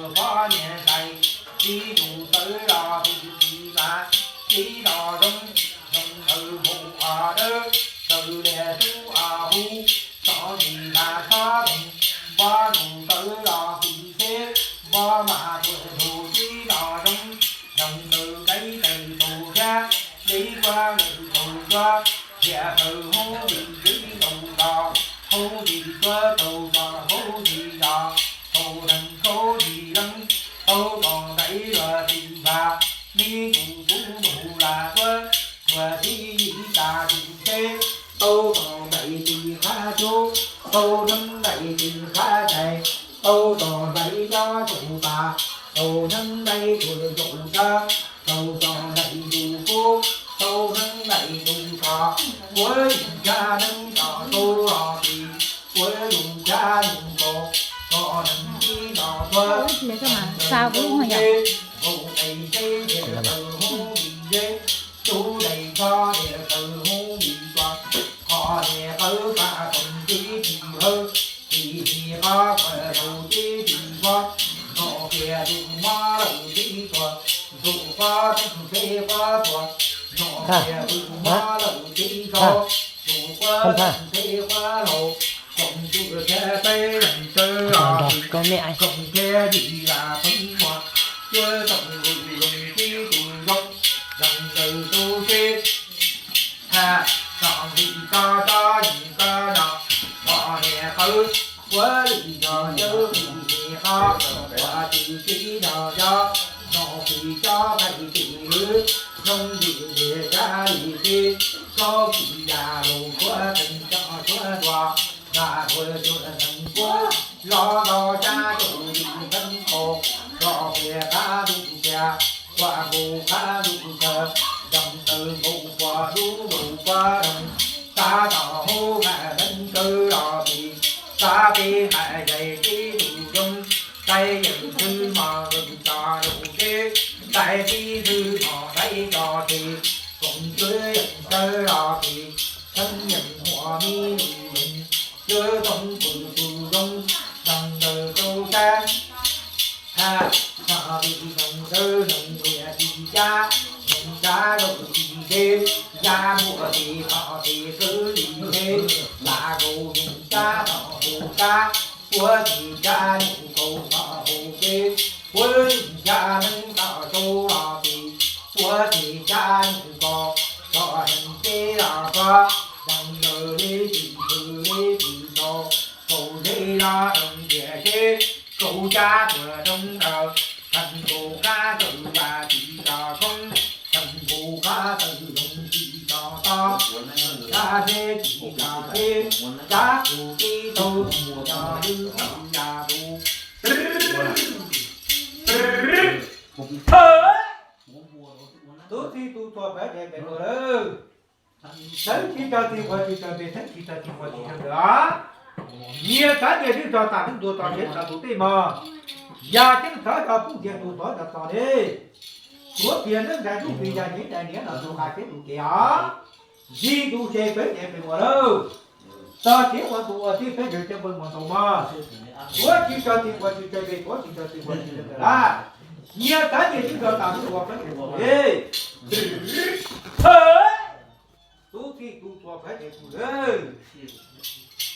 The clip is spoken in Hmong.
Pob niam tais, tib tus tawv los tus tsis mas, tib no zoo, zoo ntawd mus os dawb, tawv liag tub os hu, txom tsis mas txhob toom, pob nus tawv los tib xeb, pob mas tuam tus tib no zoo, zoo ntawd kaib tais tus thiab, tib kuab ntawd tus cuab, thiaj tawv hub tib tib tus los, hub tib cuab tus los hub tib los, tau neeg khaub tib leej, tau tos ntais luag tib npag, tib tus tub nus lam tuab, tuag tib yim tas tus teb, tau tos ntais tib qhab cub, tau neeb ntais tib qhab tais, tau tos ntais nyob tus tas, tau neeb ntais tuag tus tsab, tau tos ntais tus kub, tau neeb ntais tus tho, puav leej cab neeb tom rau los tim, puav leej cab nus kaus, kom neeg tib nto tuag, neeg tawv teb, kaus tais teb tias tawv hub li zeb, tub dais txhob tias tawv hub li tuag, qhov niag qawv pam toom tib tib hawb, tib tib qhov kuav rau tib tib pob, noj kiag tus mob lawm tib tuag, tus pob toom teb pob tuag, noj kiag tus mob lawm tib tuag, tus pob toom teb pob laus, koom tus thiab peb leeg tawv los, koom thiab yim lam pheej muag, cuab toom lus zoo tib tus zoo, zoo ntawd tus teb. Ha, txom txim tso tsob yeej tsob no, pom niag qawv, puav leej yog yawg tus niag qhov, ua tsis tib no yog, no tsis tsob tais tim lwm, zoo ntws tiag cab li tib, koj tsis yam lus kuav teev tso kuav tuag, nqa tuag cuag neeg kuav, los nto cab tus li teeb qaus, tso tiag qab ntuj tiag, kuav nkaus qab ntuj kawg, zoo ntawd nkaus puas lub ntuj puas roog, tab tom hub nqa teeb kawg los tim, tab peb nqa yais tib tus zoo, tais yeej xwb mos nqws tso lus teb, tais tib xwb mos tais tso tim, koom cuab yeej tawv los tim, theeb yeej muaj mi lus yeej, cuab toom pw tus zoo, zoo ntawd rau sab. Ha, txom txim noog sawv noog liam tsis cab, noog cab lawm tsis ntseb, yam npuaj tsis txom tsis kwv li ntseb, lam nkaus noog cab tom hauv cab, puav tsis cab noog kaus tom hauv teb, puav tsis cab neeb tom rau los tim, puav tsis cab noog kaus, tso neeg teb los tso, zoo ntawd li tsis hwm li tsis tau, kaus zeb los zoo tiag seb, kaus cab tuag zoo ntawd, kheej kaus qab tawm vas tsis tso koob, kheej kaus qab tawm zoov tsis tso tob, cab zeb tsis tso teb, cab kaus tib tau tus yog lwm tus yam tus. Tub txib tub txhua pab tsev pem ua lawm. Teeb tsis tso txij, quav tsis tso npe, teeb tsis tso txij, quav tsis tso npe los. Nyias txav nyias twb tso tas, twb ntuas tso nrhiav tso tus tej mog. Yam ceeb txhav tso pub ntiag tus txov tso txog li. Tuav kiag neeb ntais tub pis yam ceeb ntais niam los tus qas teb tus kev os. Zij tus tsev peb tsev pem ua lawm. Txog tsev ua tus ua tij peb ntswg coj npawg mus ntaus mog. Quav tsis tso txij, quav tsis tso npe, quav tsis tso txij, quav tsis tso npe lawm. Nyias txav nyias twb tso tas, twb ua peb tsev ua li. Tub txib tub txhua pab tsev pem ua lawm.